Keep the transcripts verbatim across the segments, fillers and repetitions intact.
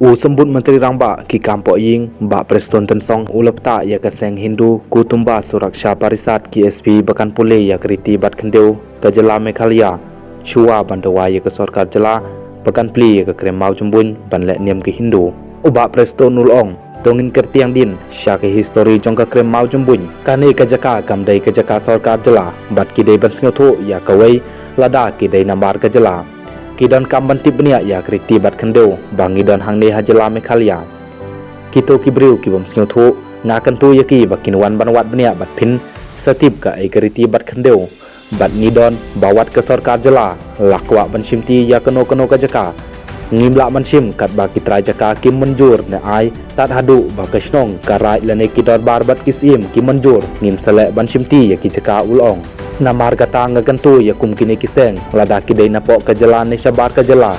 U Symbud Myntri Rangbah ki kam pohïing, Bah Prestone Tynsong, u la pynthut ïa ka seng Hindu Kutumba Suraksha Parishad, K S P, ba kan pule ïa ka riti bat khyndew ka jylla Meghalaya, shuwa ban dawa ïa ka sorkar jylla ba kan plie ïa ka krem mawjymbuiñ ban leh niam ki Hindu. U Bah Prestone u la ong, to ngin kyrtiang dien sha ka histori jong ka krem mawjymbuiñ. Kane ka jaka kam dei ka jaka sorkar jylla, bad ki dei ban sngewthuh ïa kawei lada ki dei namar ka jylla. Ki donkam ban tip bniah ïa ka riti bat khyndew ba ngi don hangne ha jylla Meghalaya. Kito ki briew ki bym sngewthuh, nga kyntu ïa ki ba kin wan ban wad bniah bad phin sa tip kaei ka riti bat khyndew. Bad ngi don ba wat ka sorkar jylla la kwah ban shimti ïa kano kano ka jaka, ngim lah ban shim katba ki trai jaka kim mynjur ne ai, tad haduh ba ka shnong, ka raid lane ki dorbar bad ki syiem ki mynjur, ngin sa leh ban shimti ïa ki jaka, u la ong. Namar kata nga kyntu ïa kum kine ki seng, lada ki dei napoh ka jylla ne shabar ka jylla,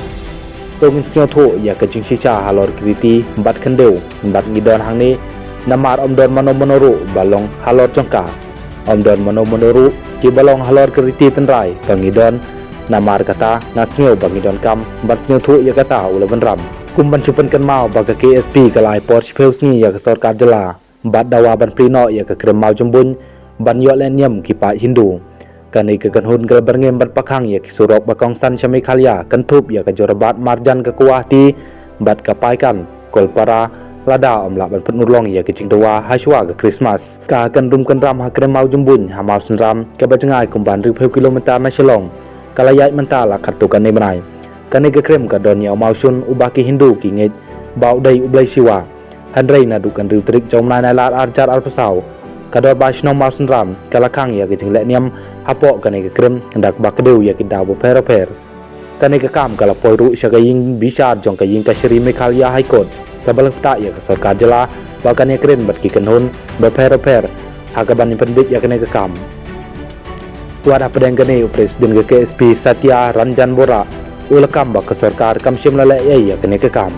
to ngin sngewthuh ïa ka jingshisha halor ki riti bat khyndew, bad ngi don hangne namar ym don mano mano ruh ba long halor jong ka. Ym don mano mano ruh ki ba long halor ka riti tynrai ba ngi don. Namar kata nga sngew ba ngi donkam ban sngewthuh ïa kata, u la bynrap. Kum ban shu pynkynmaw ba ka K S P ka la ai por shiphew sngi ïa ka sorkar jylla bad dawa ban plie noh ïa ka krem mawjymbuiñ ban ïoh leh niam ki paid Hindu. Kane ka kynhun ka la byrngem ban pakhang ïa ki surok ba kongsan sha Meghalaya, kynthup ïa ka Jorabat marjan ka Guwahati bad ka Paikan Goalpara, lada ym lah ban pynurlong ïa ka jingdawa ha shuwa ka Christmas. Ka kynrum kynram ha krem mawjymbuiñ ha Mawsynram, kaba jngai kumba hynriewphew kilometer na Shillong, ka la ïaid mynta la khatduh katne bnai. Kane ka krem ka don ïa u mawshun uba ki Hindu ki ngeit ba u dei u blei Shiva. Hynrei naduh ka hynriew tarik jong u bnai Nailar arhajar arphew saw, ka dorbar shnong Mawsynram ka la khang ïa ka jingleh niam hapoh kane ka krem da kaba kdew ïa ki daw bapher bapher. Kane ka kam ka la poi ruh sha ka ïing bishar jong ka ïing kashari Meghalaya High Court, kaba la pynthut ïa ka sorkar jylla ba kan ïakren bad ki kynhun bapher bapher ha kaban ïa pynbit ïa kane ka kam. Wat hapdeng kane, u President ka K S P Satya Ranjan Borah u la kam ba ka sorkar kam shym la leh ei ei ïa kane ka kam.